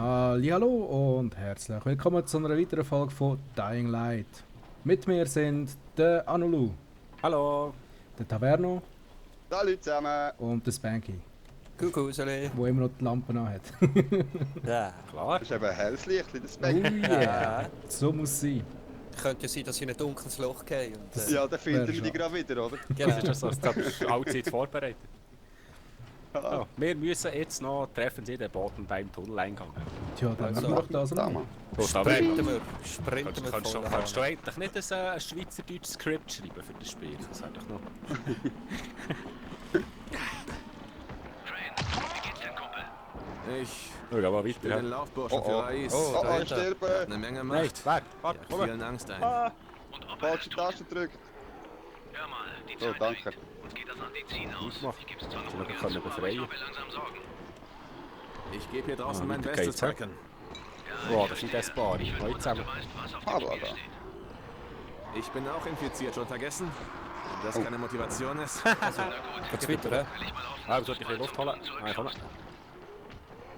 Hallo und herzlich willkommen zu einer weiteren Folge von Dying Light. Mit mir sind der Anulu, Hallo. der Taverno Salut zusammen! und der Spanky, Kuckuckseli. wo immer noch die Lampen anhat. Ja, klar. Das ist eben ein helles Licht, das Oh Beck. yeah, Ja. so muss es sein. Könnte ja sein, dass ich in ein dunkles Loch gehe. Und, Ja, dann finden Wär wir die gerade wieder, oder? genau. Das ist das so, das ist allzeit vorbereitet. Ah, So, wir müssen jetzt noch treffen Sie den Boden beim Tunneleingang. Tja, dann Also, machen wir doch das da noch. mal. Sprinten wir. Sprinten wir Kannst voll du eigentlich nicht ein schweizerdeutsches Skript schreiben für das Spiel? Das wäre doch noch... Ich Schau mal bin weiter. ein Ja. Laufbursche Oh, für oh. Ais. Oh, Oh, da ich ist er. sterbe! Eine Menge Nein, Macht. wer? Warte, Jagt komm. vielen Angst ein. Ah, falsche Taste gedrückt. Hör mal, die So, Zeit danke. drängt. Uns geht das Antiziehen aus. Gut gemacht. Ich geb's zwar Sie nur noch ungern können zu, aber befreien. ich mache mir langsam Sorgen. Ich gebe hier draußen Ah, mein weiter Bestes, geht's, hä? Recken. Boah, das sind das Paar. Ich will Heute nur, dass du zusammen. weißt, was auf dem Aber Spiel da. steht. Ich bin auch infiziert, schon vergessen? Wenn das keine Motivation ist. Geht's weiter, hä? Will ich mal auf Ah, sollte ich ein bisschen Luft holen? Nein, komm.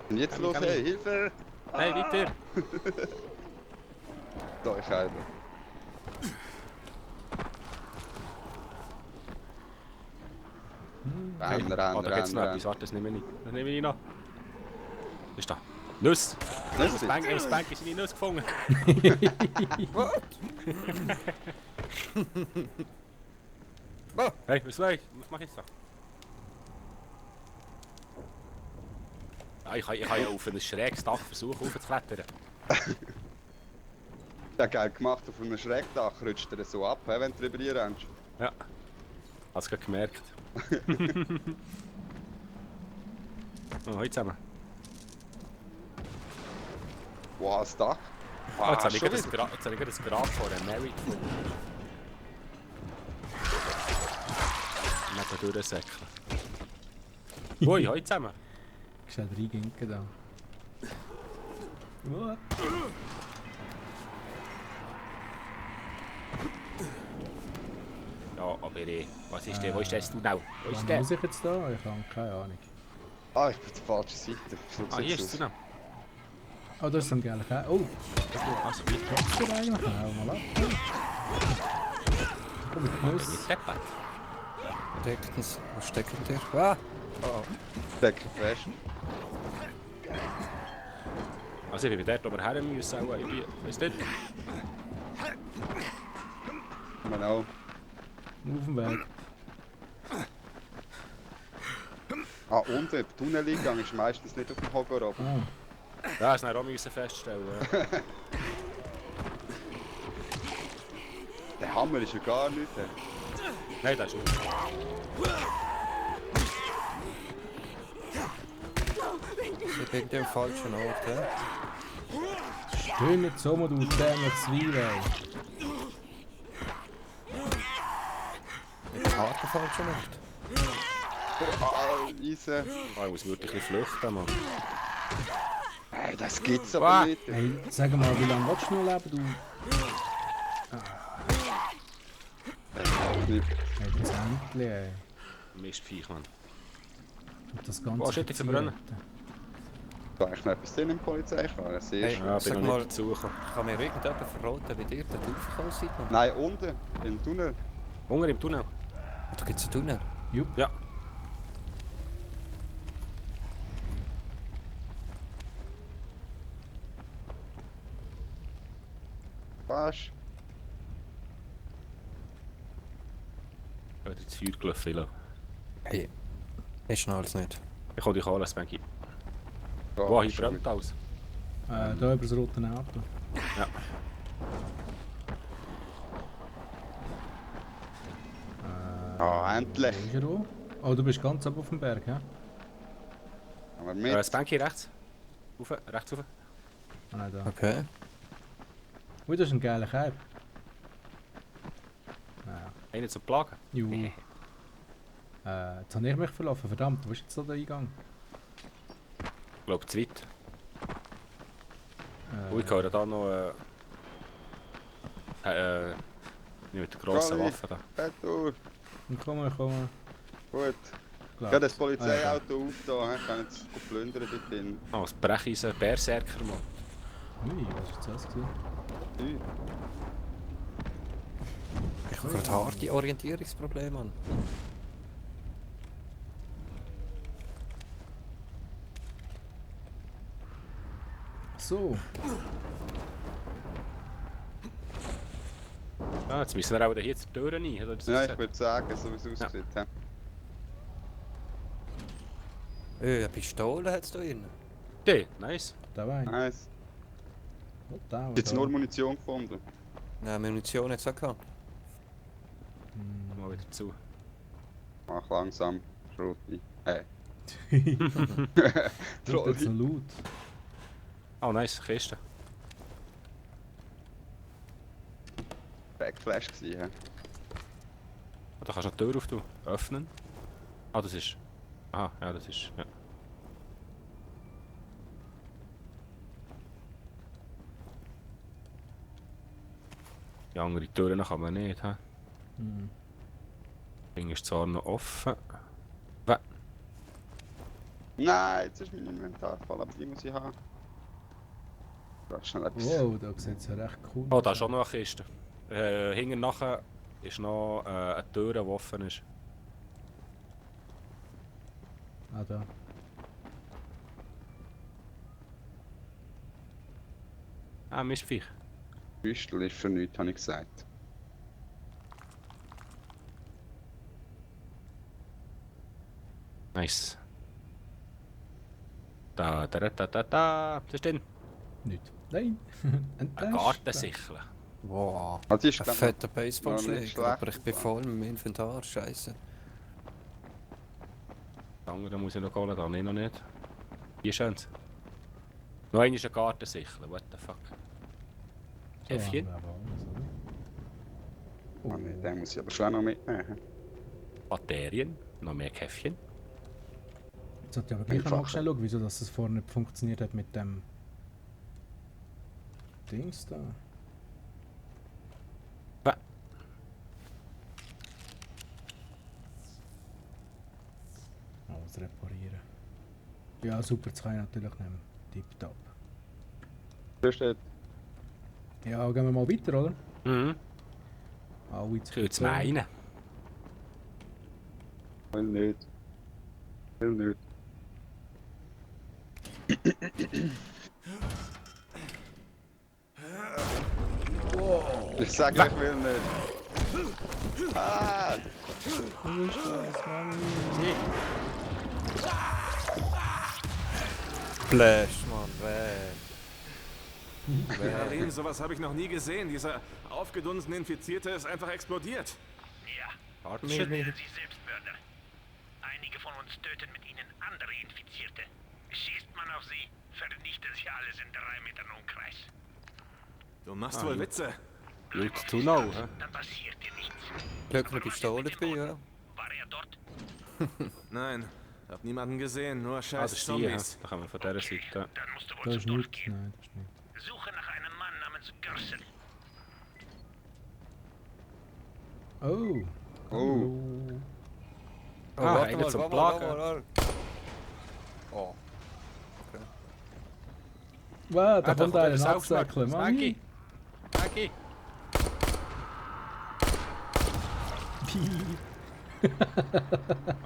Und jetzt los, hey, Hilfe! Nein, weiter. So, ich schreibe. Rennen, Oh, da gibt's noch rennen, etwas. Warte, das nehme ich nicht. Das nehme ich noch. Was ist da? Nuss! Nüsse. Spank ist seine Nuss gefunden. Hey, was will ich? Was mach ich jetzt da? Ah, ich kann ja auf ein schräges Dach versuchen aufzuklettern. Ja, geil gemacht, auf einem Schrägdach rutscht er so ab, wenn du drüber rennst. Ja. Hast du gerade gemerkt. Oh, heute zusammen. Wow, das Dach. Oh, jetzt habe ich schon gerade wieder. das Grab vor einem Married gefunden. Neben durchsäckeln. Ui, heute zusammen. Schnell reinginken da. What? Ja, aber was ist der? Wo ist das Tunnel? Wo ist Wann der? muss ich jetzt da? Ich habe keine Ahnung. Ah, ich bin auf der falschen Seite. So Ah, hier ist sieht's das Tunnel. Oh, das ist ein geiler Kerl. Oh, Also, wie was ist denn eigentlich? Hau mal ab. Komm, ich muss. mit Deppert? Deckens. Was steckt der? Ah! Oh, Deckel fest. Also, ich bin dort, wo wir her müssen. Auch irgendwie. Weißt du nicht? Genau. Auf dem Weg. Ah, und der Tunneleingang ist meistens nicht auf dem Hocker oben. Ah, Ja, das auch müssen feststellen. Ja. Der Hammer ist ja gar nicht. Nein, das ist nicht. ich bin im falschen Ort, hä? steh nicht so, du dämlich Zwiebel. Mit dem harten falschen Ort. Ah, Eisen. Ah, ich muss wirklich ein bisschen flüchten, Mann. Hey, das gibt's Wow. aber nicht. Hey, sag mal, wie lange willst du noch leben, du? Nicht. Hey, das Händchen, ey. Mistviech, Mann. Und das Ganze... Oh, shit, jetzt verbrennen. Da eigentlich noch etwas drin im Polizeifahren. Sehr Hey. schön. Ja, Sag bin noch mal- nicht dazu gekommen. Kann mir irgendjemand verraten, wie dir dort raufgekommen seid? Mann? Nein, unten, im Tunnel. Hunger im Tunnel. Da gibt's einen Tunnel. Jupp. Ja. Fast. Ich habe das Feuer gelaufen. Hey. Ich schnall's nicht. Ich kann dich holen, Spanky. Ja, Wow, hier schon brennt alles. Da über das rote Auto. Ja. Ah, endlich. Wo ist er auch? Oh, du bist ganz oben auf dem Berg, hä? Haben wir mit. Spanky rechts. Rauf, rechts rauf. Ah, nein, da. Okay. Ui, das ist ein geiler Kerl. Ja. Einen zum Plagen. Ju. Jetzt habe ich mich verlaufen, verdammt, wo ist jetzt da der Eingang? Ich glaube, zu weit. Ich höre da noch mit der grossen Gabi. Waffe da. Retour. Komm, komm. Gut. Glaub. Ja, das Polizeiauto aufgetan, ich kann jetzt plündern dort drin. Oh, das Brecheisen Berserker, Mann. Ui, was ist das gewesen? Ich habe gerade harte Orientierungsprobleme an. So, Ja, jetzt müssen wir auch hier zur Tür rein, oder? Das Ja, ist ich würde sagen, so wie es aussieht. Ja. Eine Pistole hat es da drin. die, nice. da war ein. Nice. Oh, da war Jetzt da. nur Munition gefunden. Nein, Munition hat es auch gehabt. Mal wieder zu. Mach langsam. Schrotti. Das ist jetzt Trolli. noch laut. Oh, nice, Kiste. Backflash gewesen, hä? Oh, da kannst du die Tür auftun. Öffnen. Ah, das ist... Aha, ja, das ist... Ja. Die andere Türen kann man nicht, hä? Hm. Das Ding ist zwar noch offen. Nein, jetzt ist mein Inventar voll, aber die muss ich haben. Da ist schnell etwas. Wow, da sieht es ja recht cool Oh, da ist auch noch eine Kiste. Hinten nachher ist noch eine Tür, die offen ist. Ah, da. Ah, Mistviech. Büstel ist für nichts, habe ich gesagt. Nice. Da. Was ist denn? Nicht. Nein. Ein Gartensichel. Wow. Also ist Ein glaub ich, fetter noch nicht Baseballschläger, schlecht. aber ich bin voll mit dem Inventar, scheiße. Die andere muss ich noch holen, da nicht noch nicht. Hier schön's. Noch einmal ein Gartensichel, what the fuck. Äffchen. So, haben wir alles, oder? Oh, nee, den muss ich aber schon noch mitnehmen. Batterien, noch mehr Käffchen. Jetzt sollte ich aber gleich noch mal Einfacher. schnell schauen, wieso das vorher nicht funktioniert hat mit dem Dings da. Alles reparieren. Ja, super, das kann ich natürlich nehmen. Tipptopp. Da steht, Ja, gehen wir mal weiter, oder? Mhm. Alle Ich will es meinen. will nicht. Will nicht. Ich sage, ich will nicht. Ah! Flash, Mann, weg. Berlin, sowas habe ich noch nie gesehen. Dieser aufgedunsene Infizierte ist einfach explodiert. Ja, Partnership. sind sie Selbstmörder. Einige von uns töten mit ihnen andere Infizierte. Schießt man auf sie, vernichtet sie alles in 3 Metern Umkreis. Du machst wohl Witze. Good to know, hä? Dann passiert dir nichts. Glück eine Pistole dabei, ja. War er dort? Nein, hab niemanden gesehen, nur Ah, scheiß das ist die, hä? Zombies. Da kommen wir von dieser Seite. Dann musst du wohl Da zu ist dort nichts. gehen. Nein, das ist nicht. Suche nach einem Mann namens Görsel. Oh. Oh. Ah, einer zum Plagen. warte. Oh. Wow, da Ah, kommt kommt einer einer absäckeln. Maggi. Maggi.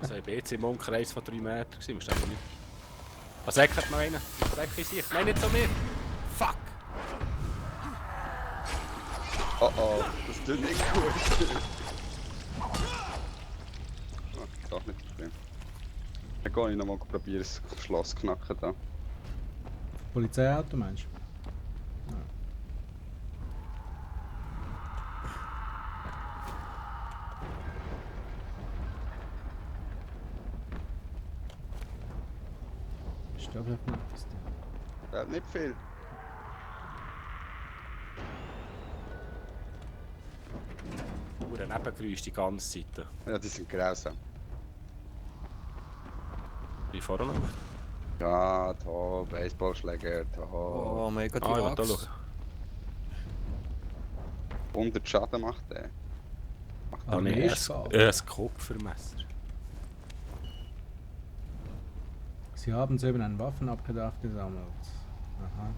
Also ich bin jetzt im Umkreis von 3 Metern gewesen, musst du nicht. Was säckert noch einer? Säck ich sich? Nein, nicht so mir! Fuck! Oh oh, das tut nicht gut. Oh, doch nicht so schlimm. Dann gehe ich nochmal probieren, das Schloss knacken da. Polizeiauto meinst du? Ist da vielleicht noch etwas da? Nicht viel. Nur ein Nebengeräusch die ganze Zeit. Ja, die sind grausam. Wie vorher noch? Ja, da, Baseballschläger, da. Oh, mega die Ah, ja, da Axt. schau. 100 Schaden macht der. Macht Ah, Ah, nee, Mistfall. ein Kupfermesser. Sie haben soeben einen Waffenupgrade aufgesammelt. Aha.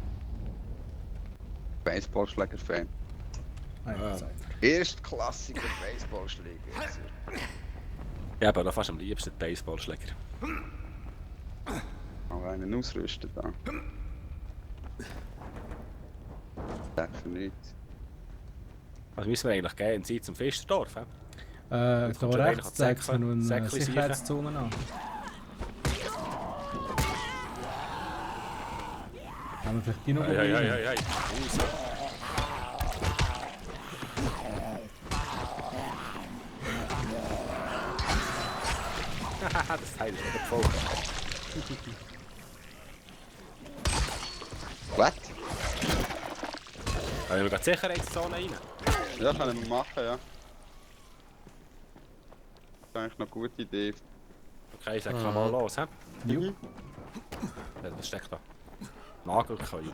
Baseballschläger-Fan. Zeit. Erstklassiger Baseballschläger. Ja, aber da fast am liebsten die Baseballschläger. Mal einen ausrüsten da. Sag für nichts. Also müssen wir eigentlich gehen, Zeit zum Festerdorf, hä? Da kommt schon rechts einer, zeigt es mir Säckchen- noch eine Säckchen Sicherheitszone an. Haben wir vielleicht die noch Ja, ja, ja, ja. Das Teil ist wieder voll. Was? Wollen wir gerade die Sicherheitszone rein? Ja, können wir machen, ja. Das ist eigentlich noch eine gute Idee. Okay, sag mal los, hä? Jo. Ja, was steckt da? Nagelkeule.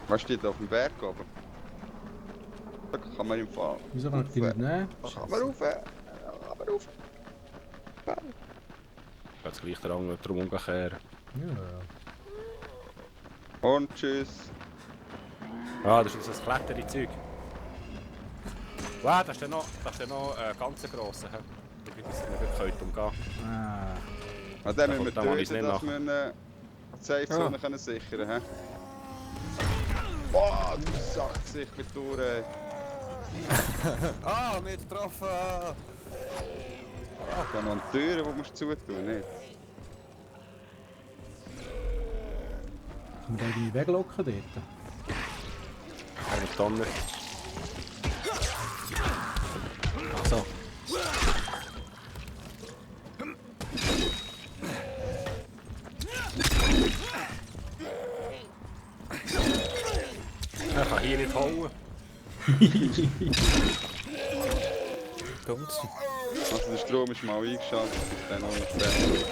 Was steht da auf dem Berg oben? Da kann man im Fall. Wieso kann ich die nicht nehmen? Da kann man rauf. Kann man rauf. Jetzt gleich der Angel drum umkehren. Ja. Und tschüss. Ah, das ist unser Kletterzeug. Wow, das ist dann noch ganz grosser. Schau, dass wir nicht umgehen. Ah. Und dann müssen wir Da muss ich's töten, nicht dass machen. wir eine Safe-Zone können sichern können. Boah, du sagst sich mit durch. Ah, mit getroffen! Da noch eine Tür, die musst du zutun, nicht? Können wir da irgendwie weglocken dort? Eine Tonne. Ach so. Ich kann hier nicht hauen. Dumms. Also der Strom ist mal eingeschaltet, ist dann auch nicht fertig.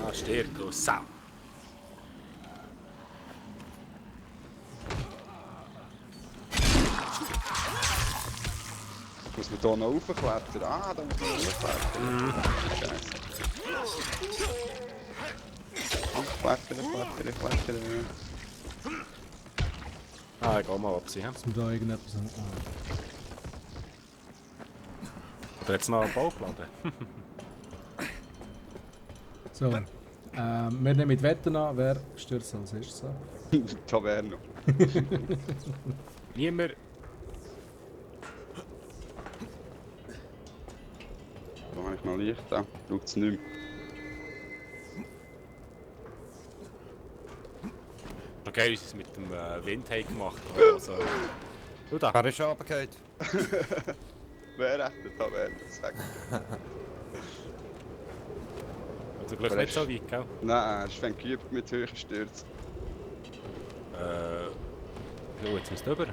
Ah, stirb, du Sau. Muss man hier noch raufklettern? Ah, da muss man raufklettern. Scheiße. Klettern. Ah, ich geh mal ab sie. Dass wir da irgendetwas an. Da jetzt noch einen Bauplan. So. Wir nehmen mit Wetten an, wer stürzt als erstes ab. Taverno. Niemand. Da habe ich noch Licht, da schaut es nicht mehr. Okay, wie sie es mit dem Wind haben gemacht. Also, du da. Er ist runtergefallen. Wer echt der Taverno? Sag. Zum Glück nicht so weit, gell? Nein, es ist wenn geübt mit hohen Stürzen. Schau, jetzt musst du rüber.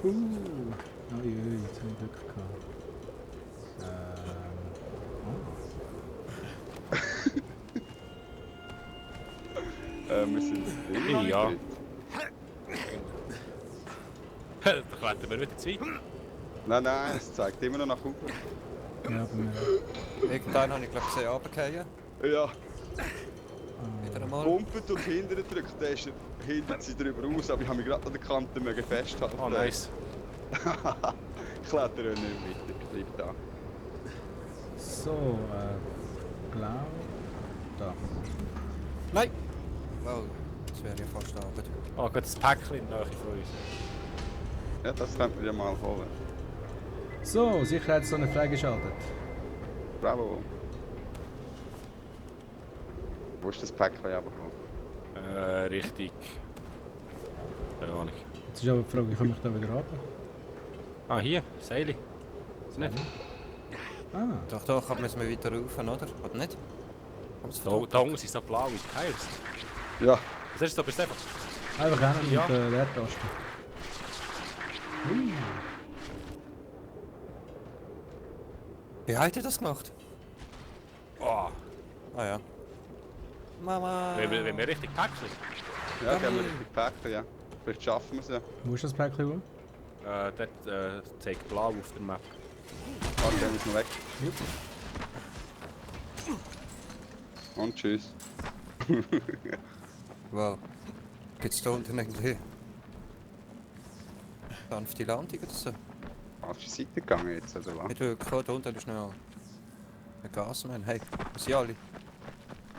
Ui, jetzt habe ich Glück gehabt. Wir sind Ja. Da klettern wir wieder zu weit. Nein, es zeigt immer noch nach oben. Ja, bei mir. Irgendwann habe ich glaube gesehen, runtergefallen. Ja, Wieder einmal. pumpet und hinten drückt, der ist hinter sie drüber raus, aber ich habe mich gerade an der Kante mögen festhalten. Oh, nice. Ich klettere nicht weiter, ich bleib da. So, blau. Da. Nein! Oh, das wäre ja fast Abend. Oh, geht das Päckchen in die Nähe von uns. Ja, das könnte man ja mal holen. So, Sicherheitszone freigeschaltet. Bravo. Wo ist das Päckchen abgekommen? Richtig. Keine Ahnung. Jetzt ist aber die Frage, wie komme ich da wieder runter? Ah, hier, Seili. Ist nicht? Ah, Doch, aber müssen wir weiter rauf, oder? Oder nicht? Da unten sind so blaue Teils. Ja, Was ist das? Bist du einfach? einfach hin mit Ja. der Leertaste. Ui. Wie hat er das gemacht? Oh, Ah ja. Mama! wenn wir richtig Päckchen. ja, gehen wir richtig Päckchen, ja. Vielleicht schaffen wir es ja. Wo ist das Päckchen? Dort zeigt blau auf der Map. Warte, der ist noch weg. Jupp. Und tschüss. Wow. Geht's da unten irgendwie? Sanfte Landung oder so? Falsche Seite gegangen jetzt, oder was? Nicht wirklich, da unten ist noch ein Gasman. Hey, wo sind alle?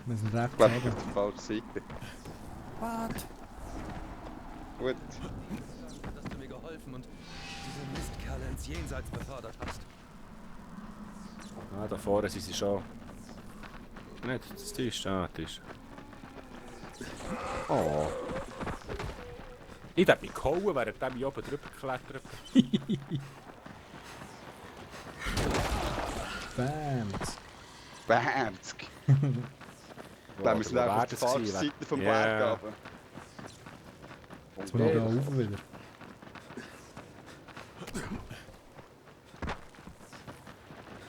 Wir sind recht Ich glaube, oben. auf der falschen Seite. What? Gut. Dass du mir geholfen und diese Mistkerle ins Jenseits befördert hast. Ah, da vorne sind sie schon. Nicht, das Tisch, Tisch. Oh. Ich hab mich gehauen, während ich oben drüber geklettert bin. Bams. 50. Ich glaube, wir sind einfach auf der falschen Seite vom Berg runter. Jetzt mal da rauf wieder.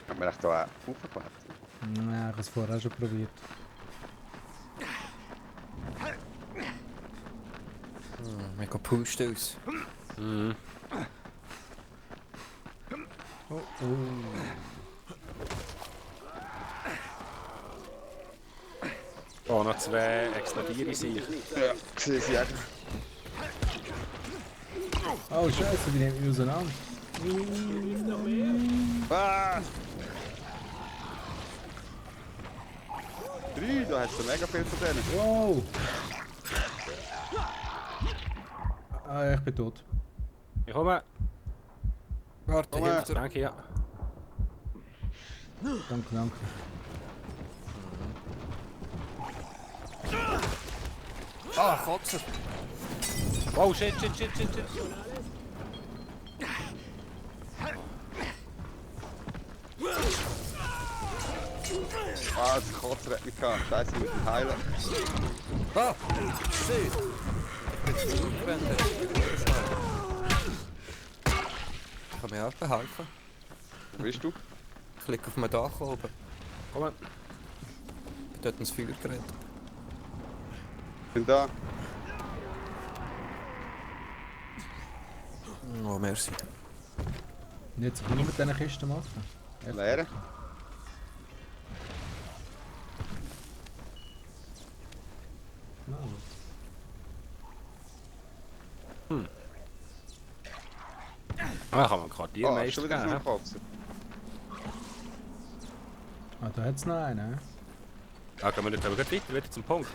Haben wir echt hier hochgeklettert? Nein, ich habe es vorher auch schon probiert. Mega pusht aus. Mhm. Oh, oh. Oh, noch 2 explodieren sich. Ja, sehe sie echt. Oh, Scheiße, die nehmen mich auseinander. Ah! 3, da hast du mega viel von denen. Wow! Ah, ich bin tot. Ich komme. Warte, Komm hinter dir. Danke, ja. Danke, danke. Ah, Kotzer! Oh, shit. Ah, das Kotzer hat mich gehabt. Scheiße, ich muss ihn heilen. Ah! Shit! Ich bin zurückgewendet. Ich kann mir auch behelfen. Wo bist du? Ich klicke auf mein Dach oben. Komm. Ich bin dort ins Feuer gerannt. Ich bin da. Oh, merci. Und jetzt kann ich mit diesen Kisten machen. Echt? Leeren. Ah, kann man einen Ah, Quartiermeister schon wieder so geben. ein Kotzer. Ah, da hat es noch einen. Ah, gehen wir nicht aber weiter, wieder zum Punkt.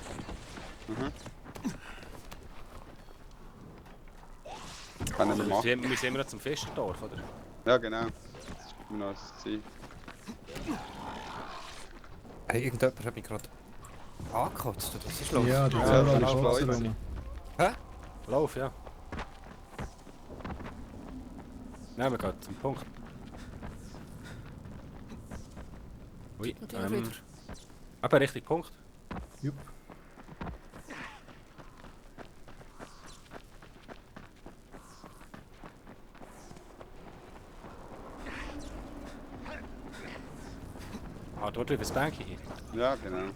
Mhm. Können wir machen. Wir sind immer noch zum Fischerdorf, oder? Ja, genau. Das ist mir noch das Ziel. Hey, irgendjemand hat mich gerade angekotzt. Was ist los? Ja, der Ja, Zauber das ist ist Kotzer Leute. rum. Hä? Lauf, ja. Nein, wir gehen zum Punkt. Ui, Und immer wieder. aber richtig Punkt. Jupp. Ah, dort über das Bänkchen hin. Ja, genau.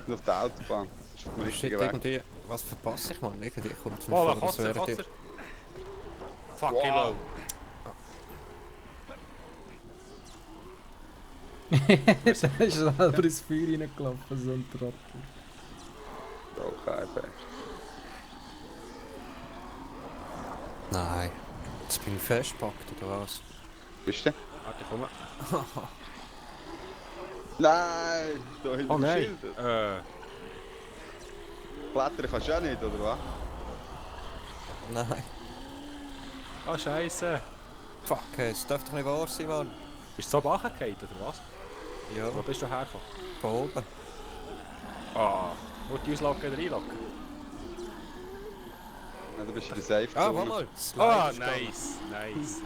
Und auf der Autobahn. Das ist auf dem Shit, richtigen Weg. irgendwie... Was verpasse ich, Mann? Irgendwie kommt es mir Oh, vor, da als Kotzer, wäre Kotzer. die... Fuck, Wow. wow. Der ist selber ins Feuer reingelaufen, so ein Trottel. Okay, fest. Nein. Jetzt bin ich festgepackt, oder was? Bist du? Warte, komm. Nein! Da hinten Oh nein. geschildert. Klettern kannst du auch nicht, oder was? Nein. Oh, Scheiße. Fuck, hey, das darf doch nicht wahr sein, Mann. Bist du so runtergefallen, oder was? Ja, Wo bist du hergekommen? von oben. Ah, muss die auslocken oder einlocken? Ja, du bist in der Safe Ah, Zone. warte mal. Ah, Slide ist nice.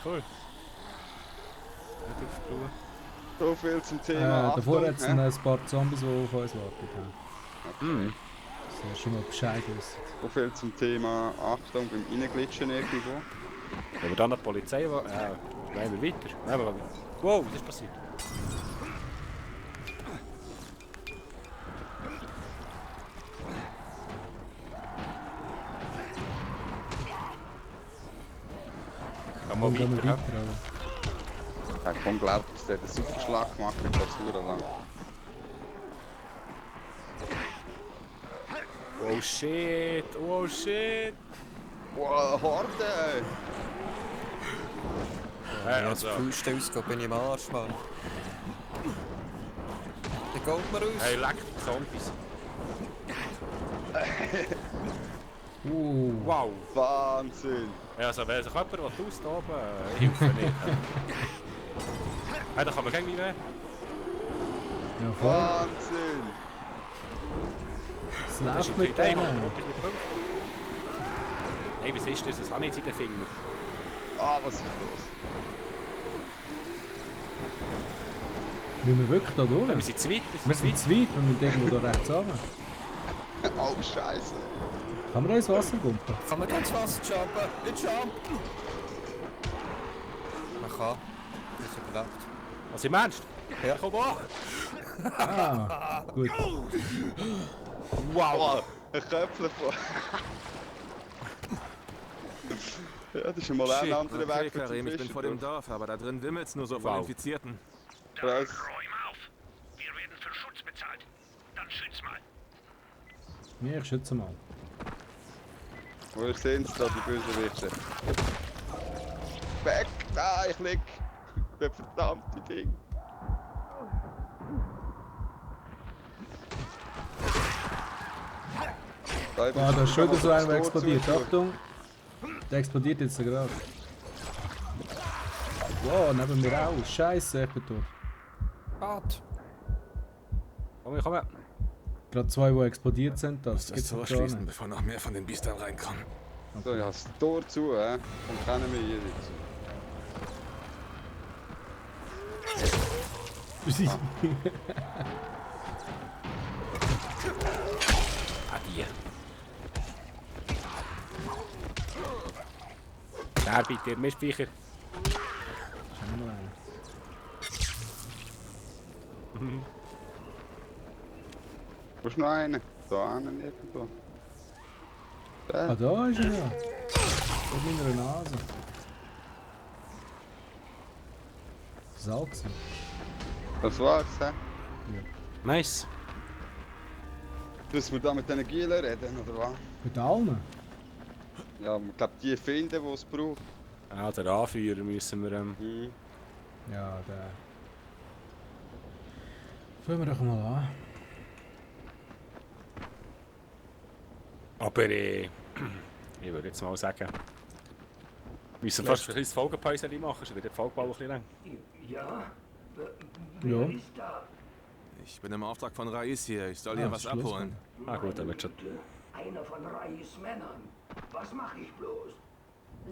Cool. Nicht aufgebraucht. So viel zum Thema. Davor Achtung, hat es hä? ein paar Zombies, die auf uns warten. Mhm. Das ist schon mal Bescheid wissen. So viel zum Thema Achtung beim Reinglitschen irgendwo. Wenn wir dann noch die Polizei... Nein, wir weiter. Nein, wir weiter. Wow, was ist passiert? Darum gehen wir weiter, weiter. Aber. Ich habe unglaublich, dass der einen super Schlag gemacht hat, das verdammt lang. Oh shit, oh shit. Wow, Horde! Wenn Also, das Fäuste ausgeht, bin ich im Arsch, Mann. Dann geht mir aus. hey, leck die Zombies. Wow. Wahnsinn! Ja, also wenn sich jemand was da oben hilft nicht. Hey, da kann man gegen mich nehmen. Ja, voll. Wahnsinn! Es Das ist läuft ein mit Teil, denen. Hey, was ist das? Das habe ich jetzt in den Finger. Ah, was ist los? Müssen wir wirklich da durch? Wir sind zu weit, Wir sind zu weit, wir müssen irgendwo da rechts runter. Oh, Scheiße! Kann man da ins Wasser gumpen? Kann man ganz Wasser jumpen? Nicht jumpen! Man kann. Das ist überlebt. Was im Ernst? Ja. Komm an! Ah, gut. Wow! Oh, ein Köpfchen von. Ja, das ist mal ein Shit, anderer Okay, Weg Karim, ich bin vor dem Dorf, aber da drin wimmelt's nur so von Wow. Infizierten. Dann Krass. räum auf. Wir werden für Schutz bezahlt. Dann schütz mal. Ja, ich schütze mal. Wo sind da, die Bösewichte? Weg! Da, ich lieg! Das verdammte Ding! Ah, da ist schon wieder so einer, der explodiert. Achtung! Der explodiert jetzt gerade. Wow, neben mir auch. Scheiße, ich bin tot. Gott. Komm, komm. Gerade zwei, die explodiert sind, das Das gibt's Tor doch gar schließen, nicht. bevor noch mehr von den Biestern reinkommen. So, ja, das Tor zu, und kennen wir hier jetzt. Ah, die. Ja, bitte, Mistvicher. Schauen wir mal. Wo ist noch einer? Da einen irgendwo. Ah, Da. da ist er ja. Vor meiner Nase. Das war das. Das war's, hä? Nice. Müssen wir da mit diesen Gielen reden, oder was? Mit allen? Ja, ich glaube, die finden, die es braucht. Ja, der Anführer müssen wir... Ja, der. Fangen wir doch mal an. Aber ich würde jetzt mal sagen... Wir müssen fast ein kleines Folgenpause machen, schon wieder die Folgebau ein bisschen lang. Ja? Ja. Ich bin im Auftrag von Rais hier. Ich soll hier was Schluss. abholen. Ah gut, dann wird schon... Einer von Rais Männern. Was mache ich bloß?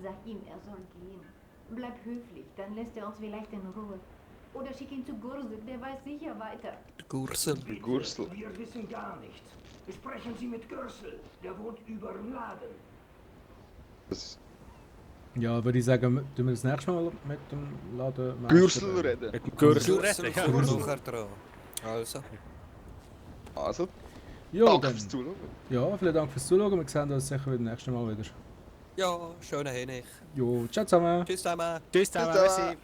Sag ihm, er soll gehen. Bleib höflich, dann lässt er uns vielleicht in Ruhe. Oder schick ihn zu Gursel, der weiß sicher weiter. Gursel. Gursel. Wir wissen gar nichts. Sprechen Sie mit Gürsel. Der wohnt über dem Laden. Das Ja, würde ich sagen, tun wir das nächste Mal mit dem Laden. Gürsel reden. Mit dem Gürsel Gursel reden, ja. kommt nachher dran. Also. Also, Ja, danke dann. fürs Zuschauen. Ja, vielen Dank fürs Zuschauen. Wir sehen uns sicher wieder nächstes Mal wieder. Ja, schönen Hennig. Jo, ciao zusammen. Tschüss zusammen. Tschüss zusammen, Bis dann. merci.